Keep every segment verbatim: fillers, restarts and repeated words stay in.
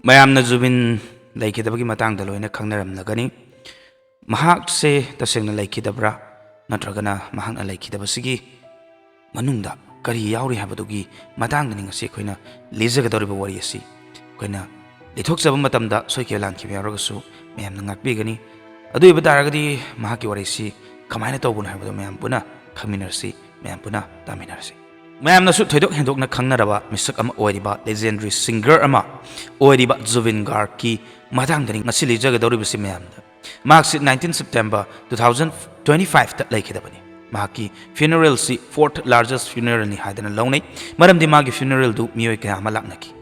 ꯃꯌꯥꯝꯅ ꯖꯨꯕꯤꯟ ꯂꯩꯈꯤꯗꯕꯒꯤ ꯃꯇꯥꯡꯗ ꯂꯣꯏꯅ ꯈꯪꯅꯔꯝꯂꯒꯅꯤ꯫ ꯃꯍꯥꯛꯁꯦ ꯇꯁꯦꯡꯅ ꯂꯩꯈꯤꯗꯕ꯭ꯔꯥ, ꯅꯠꯇ꯭ꯔꯒꯅ ꯃꯍꯥꯛꯅ ꯂꯩꯈꯤꯗꯕꯁꯤꯒꯤ ꯃꯅꯨꯡꯗ ꯀꯔꯤ ꯌꯥꯎꯔꯤ ꯍꯥꯏꯕꯗꯨꯒꯤ ꯃꯇꯥꯡꯗꯅꯤ ꯉꯁꯤ ꯑꯩꯈꯣꯏꯅ ꯂꯤꯖꯒꯗꯧꯔꯤꯕ ꯋꯥꯔꯤ ꯑꯁꯤ꯫ ꯑꯩꯈꯣꯏꯅ ꯂꯤꯊꯣꯛꯆꯕ ꯃꯇꯝꯗ ꯁꯣꯏꯈꯤꯕ ꯂꯥꯟꯈꯤꯕ ꯌꯥꯎꯔꯒꯁꯨ ꯃꯌꯥꯝꯅ ꯉꯥꯛꯄꯤꯒꯅꯤ꯫ ꯑꯗꯨ ꯑꯣꯏꯕ ꯇꯥꯔꯒꯗꯤ ꯃꯍꯥꯛꯀꯤ ꯋꯥꯔꯤꯁꯤ ꯀꯃꯥꯏꯅ ꯇꯧꯕꯅꯣ ꯍꯥꯏꯕꯗꯨ ꯃꯌꯥꯝ ꯄꯨꯟꯅ ꯈꯪꯃꯤꯟꯅꯔꯁꯤ, ꯃꯌꯥꯝ ꯄꯨꯟꯅ ꯇꯥꯃꯤꯟꯅꯔꯁꯤ꯫ ꯃꯌꯥꯝꯅꯁꯨ ꯊꯣꯏꯗꯣꯛ ꯍꯦꯟꯗꯣꯛꯅ ꯈꯪꯅꯔꯕ ꯃꯤꯁꯛ ꯑꯃ ꯑꯣꯏꯔꯤꯕ, legendary singer ꯑꯃ ꯑꯣꯏꯔꯤꯕ ꯖꯨꯕꯤꯟ ꯒꯥꯔꯒꯀꯤ ꯃꯇꯥꯡꯗꯅꯤ ꯉꯁꯤ ꯂꯤꯖꯒꯗꯧꯔꯤꯕꯁꯤ ꯃꯌꯥꯝꯗ꯫ ꯃꯍꯥꯛꯁꯤ nineteen September two thousand twenty fiveꯇ ꯂꯩꯈꯤꯗꯕꯅꯤ꯫ ꯃꯍꯥꯛꯀꯤ funeralꯁꯤ fourth largest funeralꯅꯤ ꯍꯥꯏꯗꯅ ꯂꯧꯅꯩ, ꯃꯔꯝꯗꯤ ꯃꯥꯒꯤ funeralꯗꯨ ꯃꯤꯑꯣꯏ ꯀꯌꯥ ꯑꯃ ꯂꯥꯛꯅꯈꯤ,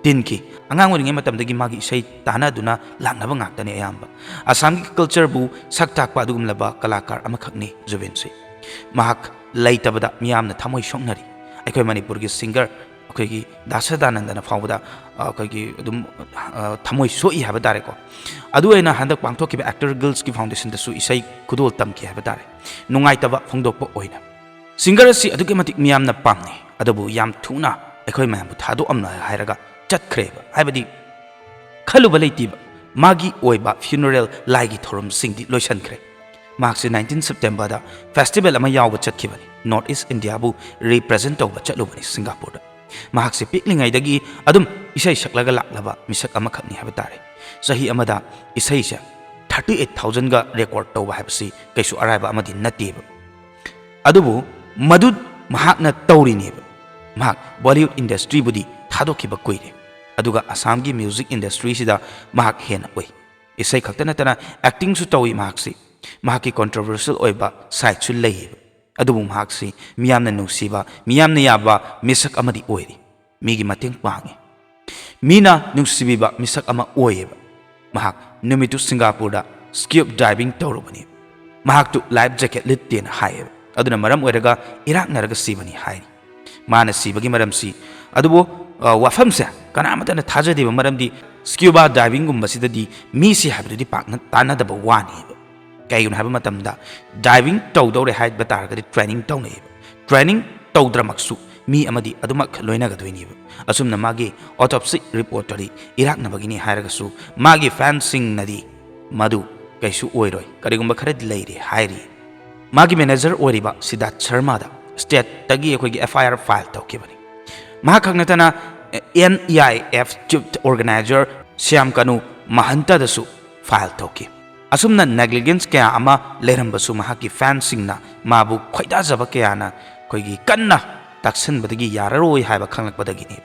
ꯇꯤꯟꯈꯤ꯫ ꯑꯉꯥꯡ ꯑꯣꯏꯔꯤꯉꯩ ꯃꯇꯝꯗꯒꯤ ꯃꯥꯒꯤ ꯏꯁꯩ ꯇꯥꯟꯅꯗꯨꯅ ꯂꯥꯛꯅꯕ ꯉꯥꯛꯇꯅꯤ ꯑꯌꯥꯝꯕ꯫ ꯑꯁꯥꯝꯒꯤ cultureꯕꯨ ꯁꯛ ꯇꯥꯛꯄ ꯑꯗꯨꯒꯨꯝꯂꯕ ꯀꯂꯥꯀꯥꯔ ꯑꯃꯈꯛꯅꯤ ꯖꯨꯕꯤꯟꯁꯤ꯫ ꯃꯍꯥꯛ ꯂꯩꯇꯕꯗ ꯃꯤꯌꯥꯝꯅ ꯊꯃꯣꯏ ꯁꯣꯛꯅꯔꯤ꯫ ꯑꯩꯈꯣꯏ ꯃꯅꯤꯄꯨꯔꯒꯤ singer ꯑꯩꯈꯣꯏꯒꯤ ꯗꯥ ꯁꯗꯥꯅꯟꯗꯅ ꯐꯥꯎꯕꯗ, ꯑ, ꯑꯩꯈꯣꯏꯒꯤ ꯑꯗꯨꯝ, ꯑ, ꯊꯃꯣꯏ ꯁꯣꯛꯏ ꯍꯥꯏꯕ ꯇꯥꯔꯦꯀꯣ꯫ ꯑꯗꯨ ꯑꯣꯏꯅ ꯍꯟꯗꯛ ꯄꯥꯡꯊꯣꯛꯈꯤꯕ Actor Guildꯀꯤ foundationꯗꯁꯨ ꯏꯁꯩ ꯈꯨꯗꯣꯜ ꯇꯝꯈꯤ ꯍꯥꯏꯕ ꯇꯥꯔꯦ, ꯅꯨꯡꯉꯥꯏꯇꯕ ꯐꯣꯡꯗꯣꯛꯄ ꯑꯣꯏꯅ꯫ Singer ꯑꯁꯤ ꯑꯗꯨꯛꯀꯤ ꯃꯇꯤꯛ ꯃꯤꯌꯥꯝꯅ ꯄꯥꯝꯅꯩ, ꯑꯗꯨꯕꯨ ꯌꯥꯝ ꯊꯨꯅ ꯑꯩꯈꯣꯏ ꯃꯌꯥꯝꯕꯨ ꯊꯥꯗꯣꯛꯑꯝꯂꯣꯏ ꯍꯥꯏꯔꯒ ꯆꯠꯈ꯭ꯔꯦꯕ꯫ ꯍꯥꯏꯕꯗꯤ ꯈꯜꯂꯨꯕ ꯂꯩꯇꯦꯕ, ꯃꯥꯒꯤ ꯑꯣꯏꯕ funeral, ꯂꯥꯏꯒꯤ ꯊꯧꯔꯝꯁꯤꯡꯗꯤ ꯂꯣꯏꯁꯤꯟꯈ꯭ꯔꯦ꯫ ꯃꯍꯥꯛꯁꯦ nineteen Septemberꯗ festival ꯑꯃ ꯌꯥꯎꯕ ꯆꯠꯈꯤꯕꯅꯤ꯫ North East Indiaꯕꯨ represent ꯇꯧꯕ ꯆꯠꯂꯨꯕꯅꯤ ꯁꯤꯡꯒꯥꯄꯨꯔꯗ꯫ ꯃꯍꯥꯛꯁꯦ ꯄꯤꯛꯂꯤꯉꯩꯗꯒꯤ ꯑꯗꯨꯝ ꯏꯁꯩ ꯁꯛꯂꯒ ꯂꯥꯛꯂꯕ ꯃꯤꯁꯛ ꯑꯃꯈꯛꯅꯤ ꯍꯥꯏꯕ ꯇꯥꯔꯦ꯫ ꯆꯍꯤ ꯑꯃꯗ ꯏꯁꯩꯁꯦ thirty eight thousandꯒ record ꯇꯧꯕ ꯍꯥꯏꯕꯁꯤ ꯀꯩꯁꯨ ꯑꯔꯥꯏꯕ ꯑꯃꯗꯤ ꯅꯠꯇꯦꯕ꯫ ꯑꯗꯨꯕꯨ ꯃꯗꯨ ꯃꯍꯥꯛꯅ ꯇꯧꯔꯤꯅꯦꯕ꯫ ꯃꯍꯥꯛ Bollywood industryꯕꯨꯗꯤ ꯊꯥꯗꯣꯛꯈꯤꯕ ꯀꯨꯏꯔꯦ, ꯑꯗꯨꯒ ꯑꯁꯥꯝꯒꯤ music industryꯁꯤꯗ ꯃꯍꯥꯛ ꯍꯦꯟꯅ ꯎꯏ꯫ ꯏꯁꯩ ꯈꯛꯇ ꯅꯠꯇꯅ actingꯁꯨ ꯇꯧꯏ ꯃꯍꯥꯛꯁꯤ꯫ ꯃꯍꯥꯛꯀꯤ controversial ꯑꯣꯏꯕ sideꯁꯨ ꯂꯩꯌꯦꯕ꯫ ꯑꯗꯨꯕꯨ ꯃꯍꯥꯛꯁꯤ ꯃꯤꯌꯥꯝꯅ ꯅꯨꯡꯁꯤꯕ, ꯃꯤꯌꯥꯝꯅ ꯌꯥꯕ ꯃꯤꯁꯛ ꯑꯃꯗꯤ ꯑꯣꯏꯔꯤ꯫ ꯃꯤꯒꯤ ꯃꯇꯦꯡ ꯄꯥꯡꯉꯤ꯫ ꯃꯤꯅ ꯅꯨꯡꯁꯤꯕꯤꯕ ꯃꯤꯁꯛ ꯑꯃ ꯑꯣꯏꯌꯦꯕ꯫ ꯃꯍꯥꯛ ꯅꯨꯃꯤꯠꯇꯨ ꯁꯤꯡꯒꯥꯄꯨꯔꯗ scuba diving ꯇꯧꯔꯨꯕꯅꯤ꯫ ꯃꯍꯥꯛꯇꯨ life jacket ꯂꯤꯠꯇꯦꯅ ꯍꯥꯏꯌꯦꯕ꯫ ꯑꯗꯨꯅ ꯃꯔꯝ ꯑꯣꯏꯔꯒ ꯏꯔꯥꯛꯅꯔꯒ ꯁꯤꯕꯅꯤ ꯍꯥꯏꯔꯤ꯫ ꯃꯥꯅ ꯁꯤꯕꯒꯤ ꯃꯔꯝꯁꯤ, ꯑꯗꯨꯕꯨ, ꯑ, ꯋꯥꯐꯝꯁꯦ ꯀꯅꯥꯃꯠꯇꯅ ꯊꯥꯖꯗꯦꯕ, ꯃꯔꯝꯗꯤ scuba divingꯒꯨꯝꯕꯁꯤꯗꯗꯤ ꯃꯤ ꯁꯤ ꯍꯥꯏꯕꯗꯨꯗꯤ ꯄꯥꯛꯅ ꯇꯥꯟꯅꯗꯕ ꯋꯥꯅꯦꯕ꯫ ꯀꯩꯒꯤꯅꯣ ꯍꯥꯏꯕ ꯃꯇꯝꯗ diving ꯇꯧꯗꯧꯔꯦ ꯍꯥꯏꯕ ꯇꯥꯔꯒꯗꯤ training ꯇꯧꯅꯩꯌꯦꯕ꯫ Training ꯇꯧꯗ꯭ꯔꯃꯛꯁꯨ ꯃꯤ ꯑꯃꯗꯤ ꯑꯗꯨꯃꯛ ꯂꯣꯏꯅꯒꯗꯣꯏꯅꯦꯕ꯫ ꯑꯁꯨꯝꯅ ꯃꯥꯒꯤ autopsy reportꯇꯗꯤ ꯏꯔꯥꯛꯅꯕꯒꯤꯅꯤ ꯍꯥꯏꯔꯒꯁꯨ ꯃꯥꯒꯤ fanꯁꯤꯡꯅꯗꯤ ꯃꯗꯨ ꯀꯩꯁꯨ ꯑꯣꯏꯔꯣꯏ, ꯀꯔꯤꯒꯨꯝꯕ ꯈꯔꯗꯤ ꯂꯩꯔꯤ ꯍꯥꯏꯔꯤ꯫ ꯃꯥꯒꯤ manager ꯑꯣꯏꯔꯤꯕ ꯁꯤꯗꯥꯔꯊ ꯁꯔꯃꯥꯗ stateꯇꯒꯤ ꯑꯩꯈꯣꯏꯒꯤ FIR file ꯇꯧꯈꯤꯕꯅꯤ꯫ ꯃꯍꯥꯛ ꯈꯛ ꯅꯠꯇꯅ NEIF chief organizer Shyam ꯀꯅꯨ ꯃꯍꯟꯇꯗꯁꯨ file ꯇꯧꯈꯤ꯫ ꯑꯁꯨꯝꯅ negligence ꯀꯌꯥ ꯑꯃ ꯂꯩꯔꯝꯕꯁꯨ ꯃꯍꯥꯛꯀꯤ fanꯁꯤꯡꯅ ꯃꯥꯕꯨ ꯈꯣꯏꯗꯥꯖꯕ ꯀꯌꯥꯅ ꯑꯩꯈꯣꯏꯒꯤ ꯀꯟꯅ ꯇꯥꯛꯁꯟꯕꯗꯒꯤ ꯌꯥꯔꯔꯣꯏ ꯍꯥꯏꯕ ꯈꯪꯂꯛꯄꯗꯒꯤꯅꯤ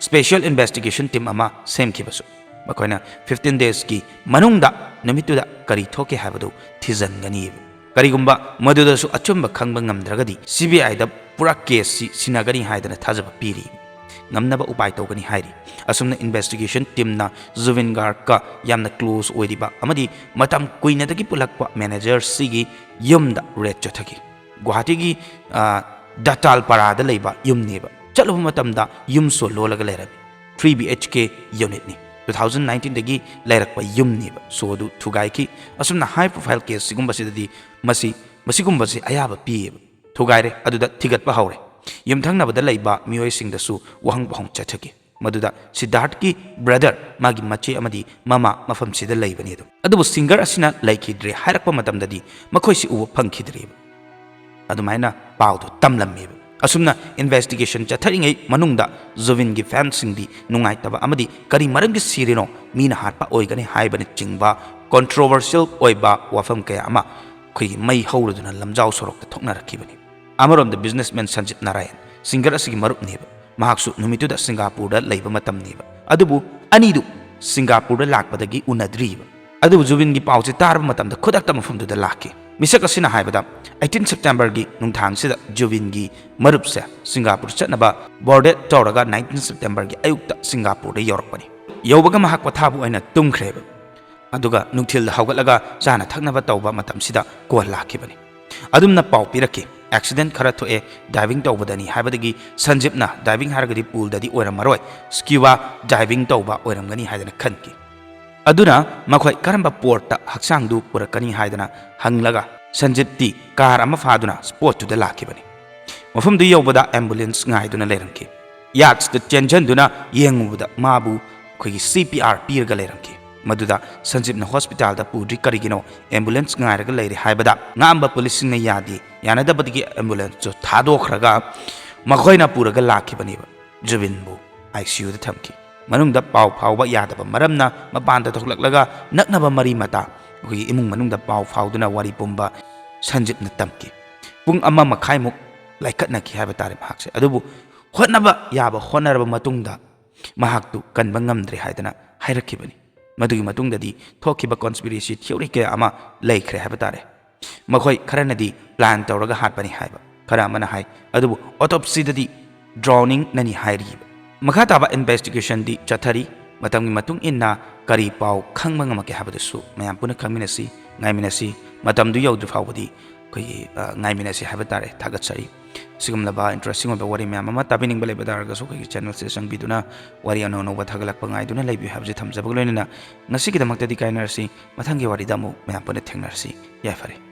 special investigation team ꯑꯃ ꯁꯦꯝꯈꯤꯕꯁꯨ꯫ ꯃꯈꯣꯏꯅ fifteen daysꯀꯤ ꯃꯅꯨꯡꯗ ꯅꯨꯃꯤꯠꯇꯨꯗ ꯀꯔꯤ ꯊꯣꯛꯀꯦ ꯍꯥꯏꯕꯗꯨ ꯊꯤꯖꯤꯟꯒꯅꯤ꯫ ꯀꯔꯤꯒꯨꯝꯕ ꯃꯗꯨꯗꯁꯨ ꯑꯆꯨꯝꯕ ꯈꯪꯕ ꯉꯝꯗ꯭ꯔꯒꯗꯤ CBIꯗ ꯄꯨꯔꯥ caseꯁꯤ ꯁꯤꯟꯅꯒꯅꯤ ꯍꯥꯏꯗꯅ ꯊꯥꯖꯕ ꯄꯤꯔꯤ꯫ ꯉꯝꯅꯕ ꯎꯄꯥꯏ ꯇꯧꯒꯅꯤ ꯍꯥꯏꯔꯤ꯫ ꯑꯁꯨꯝꯅ investigation teamꯅ ꯖꯨꯕꯤꯟ ꯒꯥꯔꯒꯀ ꯌꯥꯝꯅ close ꯑꯣꯏꯔꯤꯕ ꯑꯃꯗꯤ ꯃꯇꯝ ꯀꯨꯏꯅꯗꯒꯤ ꯄꯨꯜꯂꯛꯄ managerꯁꯤꯒꯤ ꯌꯨꯝꯗ raid ꯆꯠꯊꯈꯤ꯫ ꯒꯨꯋꯥꯍꯥꯇꯤꯒꯤ, ꯑ, ꯗꯇꯥꯜ ꯄꯔꯥꯗ ꯂꯩꯕ ꯌꯨꯝꯅꯦꯕ꯫ ꯆꯠꯂꯨꯕ ꯃꯇꯝꯗ ꯌꯨꯝ ꯁꯣ ꯂꯣꯜꯂꯒ ꯂꯩꯔꯝꯃꯤ꯫ Three BHK unitꯅꯤ꯫ Two thousand nineteenꯗꯒꯤ ꯂꯩꯔꯛꯄ ꯌꯨꯝꯅꯦꯕ꯫ ꯁꯣꯗꯨ ꯊꯨꯒꯥꯏꯈꯤ꯫ ꯑꯁꯨꯝꯅ high profile case ꯁꯤꯒꯨꯝꯕꯁꯤꯗꯗꯤ ꯃꯁꯤ, ꯃꯁꯤꯒꯨꯝꯕꯁꯤ ꯑꯌꯥꯕ ꯄꯤꯌꯦꯕ꯫ ꯊꯨꯒꯥꯏꯔꯦ, ꯑꯗꯨꯗ ꯊꯤꯒꯠꯄ ꯍꯧꯔꯦ꯫ ꯌꯨꯝꯊꯪꯅꯕꯗ ꯂꯩꯕ ꯃꯤꯑꯣꯏꯁꯤꯡꯗꯁꯨ ꯋꯥꯍꯪ ꯄꯥꯎꯍꯪ ꯆꯠꯊꯈꯤ꯫ ꯃꯗꯨꯗ ꯁꯤꯗꯥꯔꯊꯀꯤ brother, ꯃꯥꯒꯤ ꯃꯆꯦ ꯑꯃꯗꯤ ꯃꯃꯥ ꯃꯐꯝꯁꯤꯗ ꯂꯩꯕꯅꯤ ꯑꯗꯨꯝ꯫ ꯑꯗꯨꯕꯨ singer ꯑꯁꯤꯅ ꯂꯩꯈꯤꯗ꯭ꯔꯦ ꯍꯥꯏꯔꯛꯄ ꯃꯇꯝꯗꯗꯤ ꯃꯈꯣꯏꯁꯤ ꯎꯕ ꯐꯪꯈꯤꯗ꯭ꯔꯦꯕ꯫ ꯑꯗꯨꯃꯥꯏꯅ ꯄꯥꯎꯗꯨ ꯇꯝꯂꯝꯃꯦꯕ꯫ ꯑꯁꯨꯝꯅ investigation ꯆꯠꯊꯔꯤꯉꯩ ꯃꯅꯨꯡꯗ ꯖꯨꯕꯤꯟꯒꯤ fanꯁꯤꯡꯗꯤ ꯅꯨꯡꯉꯥꯏꯇꯕ ꯑꯃꯗꯤ ꯀꯔꯤ ꯃꯔꯝꯒꯤ ꯁꯤꯔꯤꯅꯣ, ꯃꯤꯅ ꯍꯥꯠꯄ ꯑꯣꯏꯒꯅꯤ ꯍꯥꯏꯕꯅꯆꯤꯡꯕ controversial ꯑꯣꯏꯕ ꯋꯥꯐꯝ ꯀꯌꯥ ꯑꯃ ꯑꯩꯈꯣꯏꯒꯤ ꯃꯩ ꯍꯧꯔꯗꯨꯅ ꯂꯝꯖꯥꯎ ꯁꯣꯔꯣꯛꯇ ꯊꯣꯛꯅꯔꯛꯈꯤꯕꯅꯤ꯫ ꯑꯃꯔꯣꯝꯗ businessman ꯁꯟꯖꯤꯠ ꯅꯥꯔꯥꯌꯟ, singer ꯑꯁꯤꯒꯤ ꯃꯔꯨꯞꯅꯦꯕ, ꯃꯍꯥꯛꯁꯨ ꯅꯨꯃꯤꯠꯇꯨꯗ ꯁꯤꯡꯒꯥꯄꯨꯔꯗ ꯂꯩꯕ ꯃꯇꯝꯅꯦꯕ꯫ ꯑꯗꯨꯕꯨ ꯑꯅꯤꯗꯨ ꯁꯤꯡꯒꯥꯄꯨꯔꯗ ꯂꯥꯛꯄꯗꯒꯤ ꯎꯅꯗ꯭ꯔꯤꯕ꯫ ꯑꯗꯨꯕꯨ ꯖꯨꯕꯤꯟꯒꯤ ꯄꯥꯎꯁꯦ ꯇꯥꯔꯕ ꯃꯇꯝꯗ ꯈꯨꯗꯛꯇ ꯃꯐꯝꯗꯨꯗ ꯂꯥꯛꯈꯤ꯫ ꯃꯤꯁꯛ ꯑꯁꯤꯅ ꯍꯥꯏꯕꯗ, eighteen Septemberꯒꯤ ꯅꯨꯡꯗꯥꯡꯁꯤꯗ ꯖꯨꯕꯤꯟꯒꯤ ꯃꯔꯨꯞꯁꯦ ꯁꯤꯡꯒꯥꯄꯨꯔ ꯆꯠꯅꯕ boarded ꯇꯧꯔꯒ nineteen Septemberꯒꯤ ꯑꯌꯨꯛꯇ ꯁꯤꯡꯒꯥꯄꯨꯔꯗ ꯌꯧꯔꯛꯄꯅꯤ꯫ ꯌꯧꯕꯒ ꯃꯍꯥꯛ ꯄꯣꯊꯥꯕ ꯑꯣꯏꯅ ꯇꯨꯝꯈ꯭ꯔꯦꯕ꯫ ꯑꯗꯨꯒ ꯅꯨꯡꯊꯤꯜꯗ ꯍꯧꯒꯠꯂꯒ ꯆꯥꯅ ꯊꯛꯅꯕ ꯇꯧꯕ ꯃꯇꯝꯁꯤꯗ call ꯂꯥꯛꯈꯤꯕꯅꯤ꯫ ꯑꯗꯨꯝꯅ ꯄꯥꯎ ꯄꯤꯔꯛꯈꯤ, "Accident ꯈꯔ ꯊꯣꯛꯑꯦ, diving ꯇꯧꯕꯗꯅꯤ" ꯍꯥꯏꯕꯗꯒꯤ ꯁꯟꯖꯤꯞꯅ diving ꯍꯥꯏꯔꯒꯗꯤ poolꯗꯗꯤ ꯑꯣꯏꯔꯝꯃꯔꯣꯏ, scuba diving ꯇꯧꯕ ꯑꯣꯏꯔꯝꯒꯅꯤ ꯍꯥꯏꯗꯅ ꯈꯟꯈꯤ꯫ ꯑꯗꯨꯅ ꯃꯈꯣꯏ ꯀꯔꯝꯕ portꯇ ꯍꯛꯆꯥꯡꯗꯨ ꯄꯨꯔꯛꯀꯅꯤ ꯍꯥꯏꯗꯅ ꯍꯪꯂꯒ ꯁꯟꯖꯤꯞꯇꯤ car ꯑꯃ ꯐꯥꯗꯨꯅ spotꯇꯨꯗ ꯂꯥꯛꯈꯤꯕꯅꯤ꯫ ꯃꯐꯝꯗꯨ ꯌꯧꯕꯗ ambulance ꯉꯥꯏꯗꯨꯅ ꯂꯩꯔꯝꯈꯤ꯫ ꯌꯥꯠꯁꯇ ꯆꯦꯟꯖꯟꯗꯨꯅ ꯌꯦꯡꯉꯨꯕꯗ ꯃꯥꯕꯨ ꯑꯩꯈꯣꯏꯒꯤ C P R ꯄꯤꯔꯒ ꯂꯩꯔꯝꯈꯤ꯫ ꯃꯗꯨꯗ ꯁꯟꯖꯤꯞꯅ hospitalꯗ ꯄꯨꯗ꯭ꯔꯤ ꯀꯔꯤꯒꯤꯅꯣ, ambulance ꯉꯥꯏꯔꯒ ꯂꯩꯔꯦ ꯍꯥꯏꯕꯗ ꯉꯥꯡꯕ policeꯁꯤꯡꯅ ꯌꯥꯗꯦ, ꯌꯥꯅꯗꯕꯗꯒꯤ ambulanceꯇꯨ ꯊꯥꯗꯣꯛꯈ꯭ꯔꯒ ꯃꯈꯣꯏꯅ ꯄꯨꯔꯒ ꯂꯥꯛꯈꯤꯕꯅꯦꯕ꯫ ꯖꯨꯕꯤꯟꯕꯨ ICUꯗ ꯊꯝꯈꯤ꯫ ꯃꯅꯨꯡꯗ ꯄꯥꯎ ꯐꯥꯎꯕ ꯌꯥꯗꯕ ꯃꯔꯝꯅ ꯃꯄꯥꯟꯗ ꯊꯣꯛꯂꯛꯂꯒ ꯅꯛꯅꯕ ꯃꯔꯤ ꯃꯇꯥ, ꯑꯩꯈꯣꯏꯒꯤ ꯏꯃꯨꯡ ꯃꯅꯨꯡꯗ ꯄꯥꯎ ꯐꯥꯎꯗꯨꯅ ꯋꯥꯔꯤ ꯄꯨꯝꯕ ꯁꯟꯖꯤꯞꯅ ꯇꯝꯈꯤ꯫ ꯄꯨꯡ ꯑꯃ ꯃꯈꯥꯏꯃꯨꯛ ꯂꯥꯏꯀꯠꯅꯈꯤ ꯍꯥꯏꯕ ꯇꯥꯔꯦ ꯃꯍꯥꯛꯁꯦ꯫ ꯑꯗꯨꯕꯨ ꯍꯣꯠꯅꯕ ꯌꯥꯕ ꯍꯣꯠꯅꯔꯕ ꯃꯇꯨꯡꯗ ꯃꯍꯥꯛꯇꯨ ꯀꯟꯕ ꯉꯝꯗ꯭ꯔꯦ ꯍꯥꯏꯗꯅ ꯍꯥꯏꯔꯛꯈꯤꯕꯅꯤ꯫ ꯃꯗꯨꯒꯤ ꯃꯇꯨꯡꯗꯗꯤ ꯊꯣꯛꯈꯤꯕ conspiracy theory ꯀꯌꯥ ꯑꯃ ꯂꯩꯈ꯭ꯔꯦ ꯍꯥꯏꯕ ꯇꯥꯔꯦ꯫ ꯃꯈꯣꯏ ꯈꯔꯅꯗꯤ plan ꯇꯧꯔꯒ ꯍꯥꯠꯄꯅꯤ ꯍꯥꯏꯕ, ꯈꯔ ꯑꯃꯅ ꯍꯥꯏ, ꯑꯗꯨꯕꯨ autopsyꯗꯗꯤ drowningꯅꯅꯤ ꯍꯥꯏꯔꯤꯕ꯫ ꯃꯈꯥ ꯇꯥꯕ investigationꯗꯤ ꯆꯠꯊꯔꯤ꯫ ꯃꯇꯝꯒꯤ ꯃꯇꯨꯡ ꯏꯟꯅ ꯀꯔꯤ ꯄꯥꯎ ꯈꯪꯕ ꯉꯝꯃꯛꯀꯦ ꯍꯥꯏꯕꯗꯨꯁꯨ ꯃꯌꯥꯝ ꯄꯨꯟꯅ ꯈꯪꯃꯤꯟꯅꯁꯤ, ꯉꯥꯏꯃꯤꯟꯅꯁꯤ꯫ ꯃꯇꯝꯗꯨ ꯌꯧꯗ꯭ꯔꯤ ꯐꯥꯎꯕꯗꯤ ꯑꯩꯈꯣꯏꯒꯤ, ꯑ, ꯉꯥꯏꯃꯤꯟꯅꯁꯤ ꯍꯥꯏꯕ ꯇꯥꯔꯦ꯫ ꯊꯥꯒꯠꯆꯔꯤ꯫ ꯁꯤꯒꯨꯝꯂꯕ interesting ꯑꯣꯏꯕ ꯋꯥꯔꯤ ꯃꯌꯥꯝ ꯑꯃ ꯇꯥꯕꯤꯅꯤꯡꯕ ꯂꯩꯕ ꯇꯥꯔꯒꯁꯨ ꯑꯩꯈꯣꯏꯒꯤ channelꯁꯦ ꯆꯪꯕꯤꯗꯨꯅ ꯋꯥꯔꯤ ꯑꯅꯧ ꯑꯅꯧꯕ ꯊꯥꯒꯠꯂꯛꯄ ꯉꯥꯏꯗꯨꯅ ꯂꯩꯕꯤꯌꯨ ꯍꯥꯏꯕꯁꯤ ꯊꯝꯖꯕꯒ ꯂꯣꯏꯅꯅ ꯉꯁꯤꯒꯤꯗꯃꯛꯇꯗꯤ ꯀꯥꯏꯅꯔꯁꯤ꯫ ꯃꯊꯪꯒꯤ ꯋꯥꯔꯤꯗ ꯑꯃꯨꯛ ꯃꯌꯥꯝ ꯄꯨꯟꯅ ꯊꯦꯡꯅꯔꯁꯤ꯫ ꯌꯥꯏꯐꯔꯦ꯫